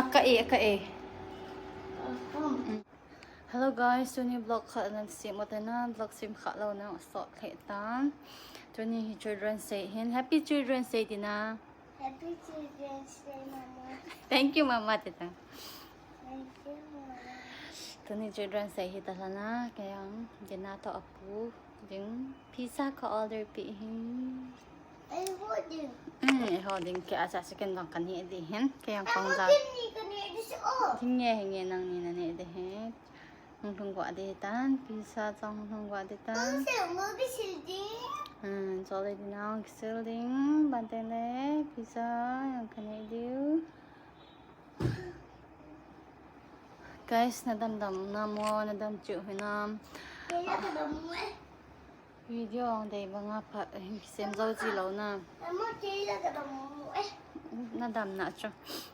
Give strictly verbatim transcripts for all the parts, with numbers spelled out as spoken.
Ka e, ka e. Hello guys, tuni vlog khat nan sem u te na, vlog sem kha lou na, sot lheh tan. Tuni hi Children's Day hin. Happy Children's Day, Tina. Happy Children's Day, Mama. Thank you, Mama, Tina. Thank you, Mama. Tuni Children's Day hi ta lhon a, kei jong dinner toh apu ding pizza ka order pi hin. Ei ho ding. Hmm, ei ho ding, kei a cha chicken jong ka neh ding hin. Kei jong kong ja. Ei ho ding ni ka neh ding si o. Ding nge, hi nge nang ni na neh ding hin. Hung lhung gua ding tan, pizza jong hung lhung gua ding tan. Hung se mo bi sil ding. Hmm, chole ding nang kisil ding. Ban teng le, pizza jong ka neh diu. Guys, na dam dam na mo, na dam chu hinam. Kei la ka dam mo e. Video ong dei banga phat, eh, kisem jou ji lou na. Amo kei la ka dam mo e. Na dam na chu.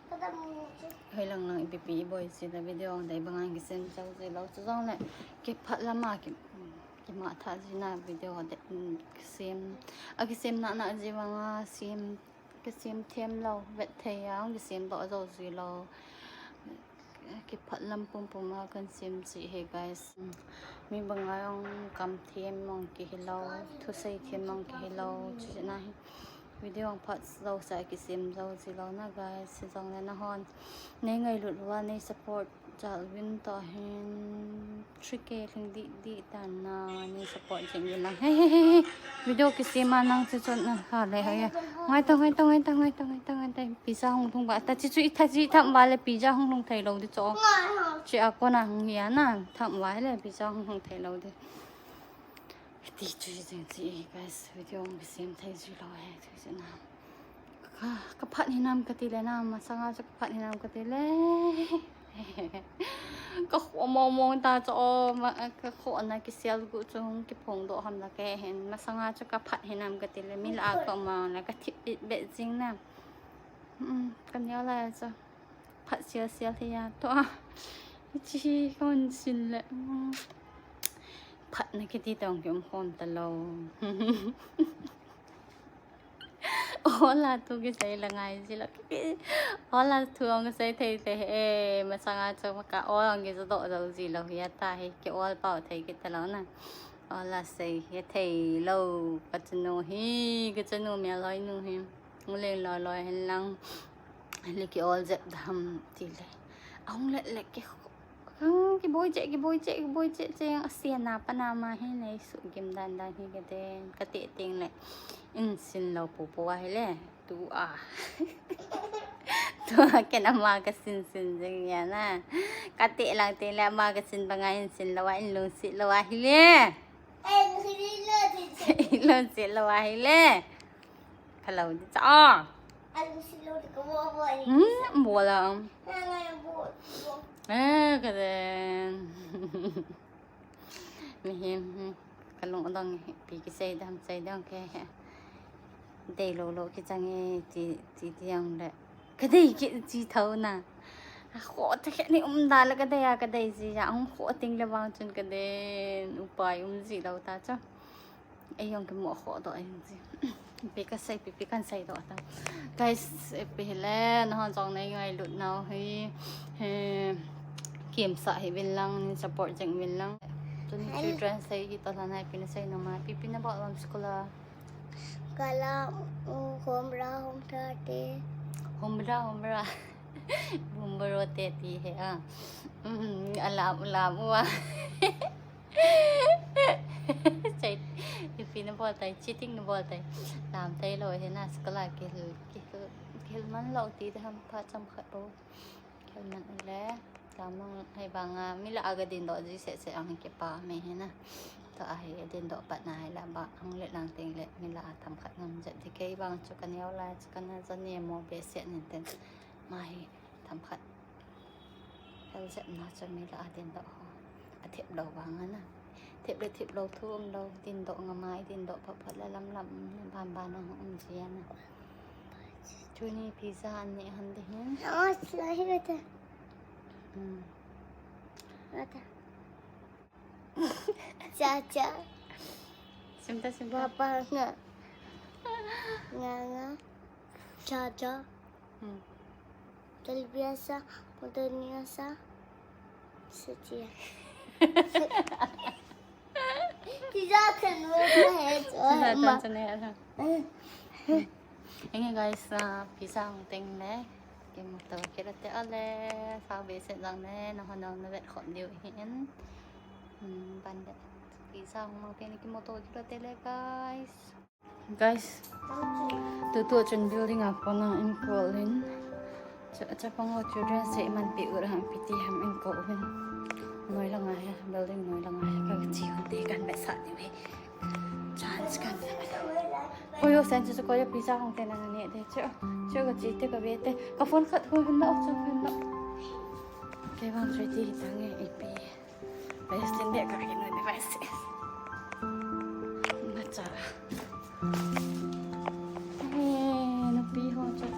Ka dam mo chu. Hoi lang lang ipi pi iboi ji na video ong dei banga kisem jou ji lou. Chu jong le, kiphat lama ki, kimatha ji na video de, mm, kisem. A kisem na na ji banga sem. Kisem them lou, vet thei a, kisem doh jou ji lou. Kiphat lam pum pum a kan sem ji hi, guys. Mi banga jong kam them mong kihi lou, thusei them mong kihi lou, chu na hi. Video ong phat jou sa kisem jou ji lou na, guys. Jong le na hon. Nei ngailut uva, nei support Jalvin toh hin three K lhing dih dih tan na, nei support jing uvin lang. Hey, hey, hey, hey. Video kisem a nang chu chun na ha le ha ya. Ngai ta, ngai ta, ngai ta, ngai ta, ngai ta, ngai ta. Pizza hung lhung ba. Ta chi chu i tha chi tham ba le pizza hung lhung thei lou ding chu. Chi a kona hung hi a na. Tham ba le pizza hung lhung thei lou ding. Ti chu jing chi, guys. Video hung kisem thei ji lou he. Chu na. Ka, ka phat hinam ka ti le na, masanga chu ka phat hinam ka ti le. Ka kho mong mong ta chu o, ma, ka kho na kisel gu chu hung kiphong doh ham la ke hin. Masanga chu ka phat hinam ka ti le, mi la ka ma la ka thip bit bet jing na. Mm, ka neo la chu. Phat sial sial thei a to a. Chi kon sin le. Mm. Phat na kiti tong ki um khom ta lou. Ola thu kisei la ngai ji lou. Ola thu ong kisei thei te e, masanga chu ka ol ong kidoh jou ji lou hi a ta hi, ki ol pau thei kit ta lou na. Ola sei hi thei lou, ka chanu hi, ka chanu mel hoi nu hi. Hung leng loi loi hen lang. Le ki ol jep dam ti le. Ahung let le ki Kang kiboi che, kiboi che, kiboi che, che jeng a sian a pat na ama hi nei su gim dan dan hi ka den, ka te teng le. In sin lou pu pu a hi le. Tu a. Tu a ken ama ka sin sin jeng a na. Ka te lang teng le ama ka sin banga in sin lou a, in lungset lou a hi le. In lungset lou a hi le. Hello, di cha. Hmm, bola. Eh, ka den. Mihem, hmm. Ka lung dong, pi kisei dam, sei dong ke. Dei lou lou kichang e, ti, ti, ti ang le. Ka dei ki, chi thou na. A kho ta khe ni um da le ka dei a, ka dei ji a, um kho ting le vang chun ka den. Upai um ji lou ta cha. Ei jong kimu kho doh jeng ji. Pi ka sei, pi, pi kan sei doh ta. Guys, pi hi le, na hon jong nei ngailut nau hi. He, kimsa hi vin lang, support jeng vin lang. Tuni children sei hi to la nai pi na sei na ma, pi pi na bol lam school a. Kala, um, homra, homra te. Homra, homra. Bumbaro te ti he a. Um, alam, alam u a. Chai, ipi na bol tai, cheating na bol tai. Lam tai lou he na, school a kihil, kihil, kihil man lou ti te ham pha cham khat bou. Kihil man u le, lam mang hai banga, mi la a ka din doh ji se se ang kipa me he na. To a hi din doh pat na hi la ba, ang le lang teng le, mi la a tham khat ngam jep ti kei bang chu ka neo lai, chu ka na ja ne mo be se nin ten. Ma hi tham khat. Hel jep na chu mi la a din doh ho. A thep lou vang a na. Thep le thep lou thu um lou, din doh ngam a, i din doh phat phat le lam lam, ban ban a um ji a na. Tuni pizza an neh hon ding hin. Oh, it's not here. Hmm. What? Cha cha. Sim ta, sim ta. Papa nga. Nga nga. Cha cha. Hmm. Kalbia sa, mudania sa, setia. Tija than mo he, tija than chane ha. Enge guys, pizza hung teng le. Kimoto kira te ale, sa be se jang le, na hon na vet khom diu hin. Ban le. Pizza hung mang teng kimoto kira te le guys. Guys, tutu chun building a kona in call in. Chapang ho children se man pi ura ham piti ham in call in. Noi langa he, building noi langa he, ka chi hon te kan be sa ni ve. Chance kan. Koyo sen chu koyo pizza hung te nang ne de. Chu, chu ka chi te ka ve te. Ka phone khat hoi hun na, chu hun na. Ke bang chu ti ta nge ipi. Palestine de ka kinu ni vai se. Na cha. Eh, nupi ho chu.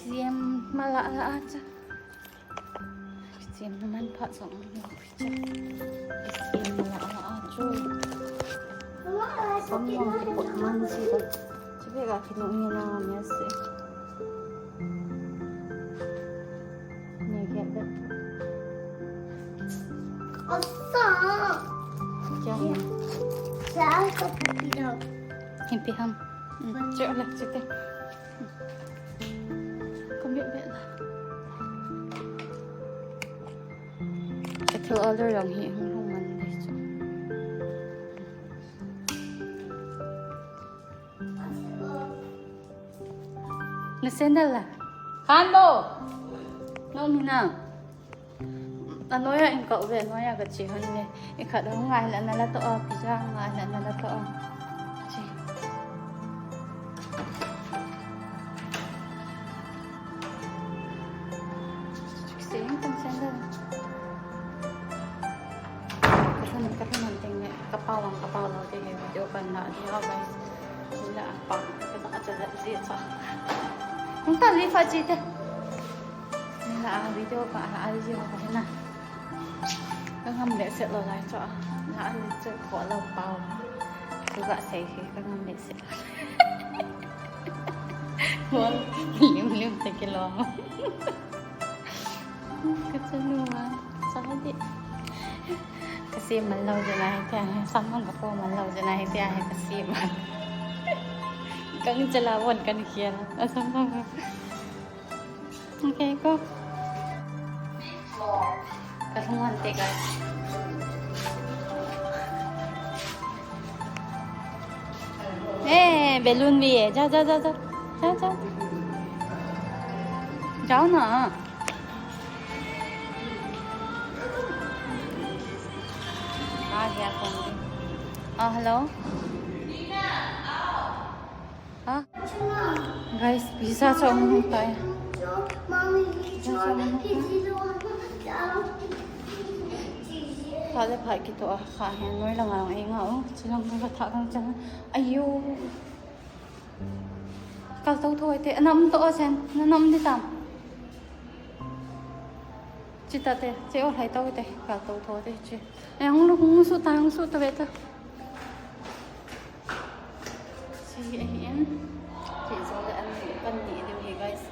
Siam mala la a cha. Siam man pha song ni hui cha. Siam mala la a chu. Som no ki pot man si ba. Chu be ka kinu ni na me se. Ni ke be. Asa. Kya hai? Sa ka pi na. Hin pi ham. Che la che te. Kami be la. Ka thil order lang hi hung hung man dei chu. Na sandal la. Khan bo. No mi na. Anoia in ka uve, anoia ka chi hon le. I khat hung ngai la na la to a, pizza hung ngai la na la to a. Chi. Sing kan sandal. Ka thun, ka thun hon teng le, ka pao ang, ka pao lo te he video kan la di ha guys. Ni la a pang, ka ta ka ta la ji cha. Hung ta li fa ji te. Ni la a video ka a, a ji ha ka na. Ka ngam le se lo lai cha. Na a li cha ko lo pao. Chu ga sei he ka ngam le se. Wal, lim lim te ki lo. Ka chanu a, sa di. Ka sem man lou jeh a hi tia, sam man ka po man lou jeh a hi tia, ka sem man. Kang chala won kan khia. A sam man. Okay ko. Ka lhung hon te ka. Eh, balloon bhi hai. Jao, jao, jao, jao. Jao, jao. Jao na. Aa gaya phone. Ah, hello. Ha? Guys, pizza chu ahung hung tai. Phat le phat kitoh a, kha hian noi langa ei nga u. Chilang noi ka thah kang chang. Aiyo. Kal to thoi te. Ana um to a sen. Na um di tam. Chi ta te. Che o hai to te. Kal to thoi te chi. Ai, hung lu, hung su ta, hung su ta ve ta. Chi ahi in. Chi zo le an ni, kan ni ding hi, guys.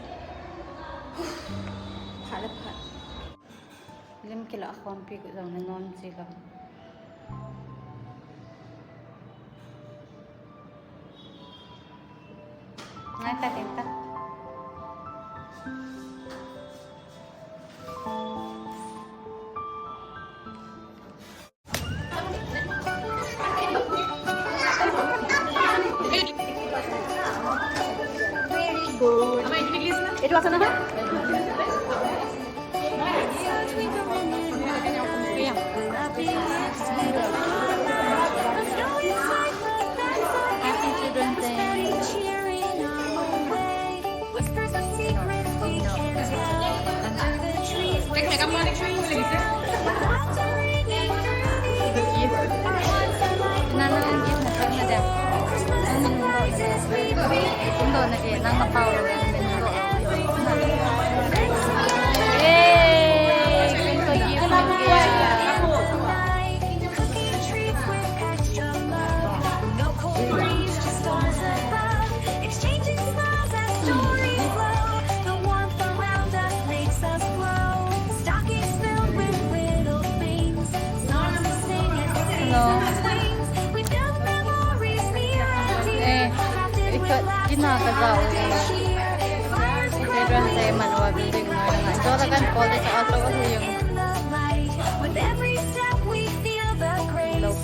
Phat le phat. Lim kila khom pi ku zong na nom chi lo. Ngai ta, ding ta. Very good. Itu asal apa? Happy Children's Day. Exchanging smiles as stories flow. The warmth around us Na ka ja u. Children se man wa building na na. Jo la kan college a to hi yung. Low.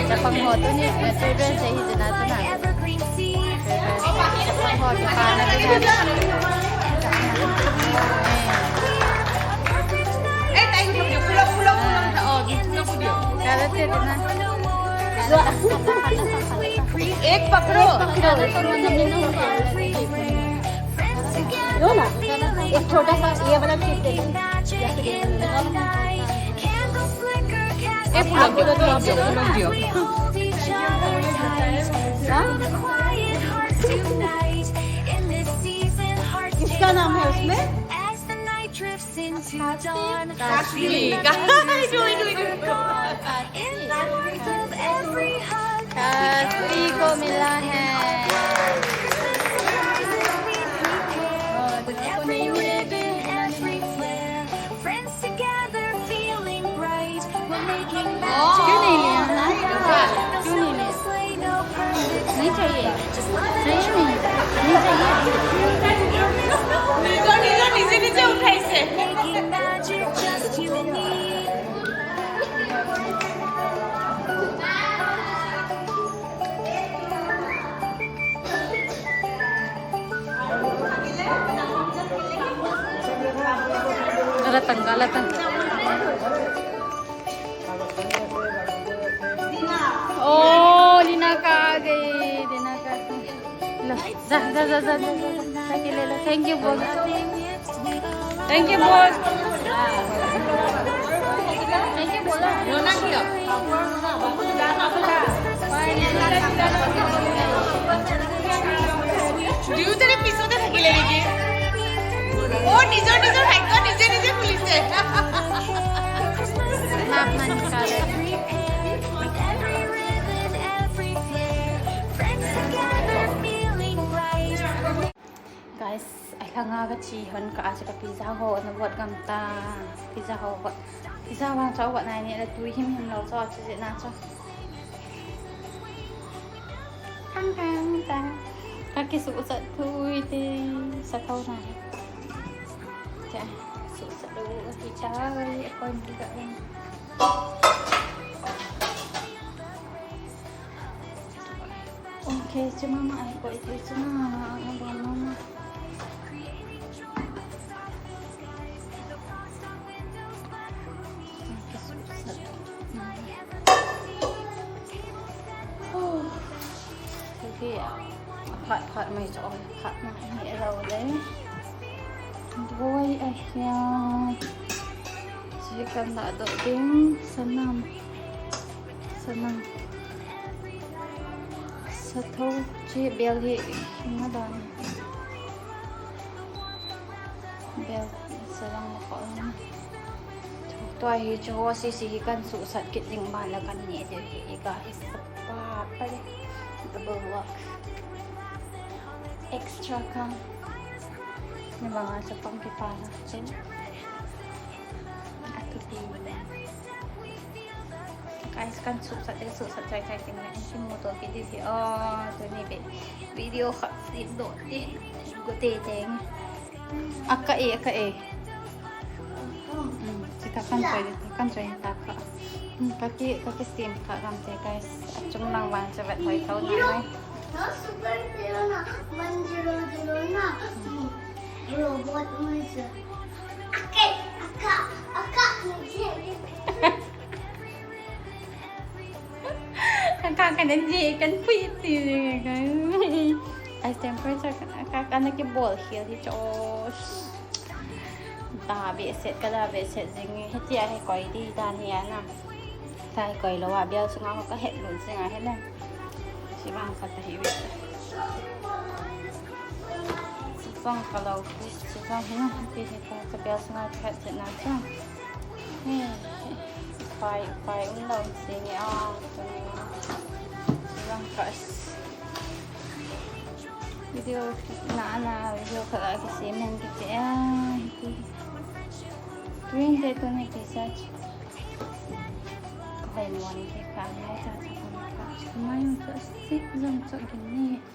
Chapang ho tuni, children se hi jina tuna. Chapang ho ki pa na ki na. Eh, thank you. Pulang, pulang, pulang. Oh, pulang, pulang. Kala te na. एक पकड़ो। लो ना, एक छोटा सा ये वाला चीज दे दो। एक फूल दो, फूल दो, फूल दो। हाँ? किसका नाम है उसमें? कास्ती। कास्ती। कास्ती को मिला है। क्यों नहीं लिया? क्यों नहीं लिया? नहीं चाहिए। नहीं, नहीं, नहीं चाहिए। নিজে নিজে নিজে নিজে উঠাইছে। Galatang, galatang. Oh, Lina ka age, Lina ka age. Lo, ja, ja, ja. Thank you, Lila. Thank you, boss. Thank you, boss. Thank you, boss. দুয়োজনে পিছতে থাকিলে নেকি? অ, নিজৰ নিজৰ ভাগ্য নিজে নিজে খুলিছে। Guys, ai langa ka chi hon ka acha ka pizza ho na bot gam ta. Pizza ho bot. Pizza vang cho bot nai ni la tui him him lo cho chi na cho. Thang thang thang. Ka kisuhsat tui te sa thau na. Cha, suhsat lo ki cha, ko ni ka. Okay, chuma ma ai ko ite chuma ma ma ma ma. Okay, phat phat mai cho phat mai ni lo le. Doi a hian. Chi kan dah doh ding, sanam. Sanam. Satho chi bel hi hina dan. Bel salang ma ko na. Tua hi chu ho si si hi kan suhsat kit ding ma la kan ni de hi ka hi pa pa le. Double work. Extra kan. Ni ba nga sa pang ki pa na chu. Atu pi. Guys, kan suhsat te suhsat chai chai ting na in mu to ki di si. Oh, tuni be video khat si do ti. Go te teng. Aka e, aka e. Hmm, si ta kan choi, ta kan choi ta ka. Hmm, ka ki, ka ki steam ka gam te, guys. Achung lang wan cha vet hoi tau na mai. Super hero na, man zero zero na. Robot mo siya. Aka, aka, aka. Kan ka kan je kan pui ti kan. Ai temperature kan ka kan ki bol khel hi cho. Da be set ka da be set jing hi ti a he koi di da ni ana. Tai koi lo a bial sunga ka het lo jing a he na. Si bang ka ta hi we. Si bang ka lo si bang hi na ti he ka bial sunga ka het na cha. Pai, pai, um lo si ni a, lang kas. Video na, na, video ka la ki si men ki te a, ki. Rain te tuni kisa. Hoi ni wan ke ka ni cha cha ka. Mai chu si jong chu gin ni.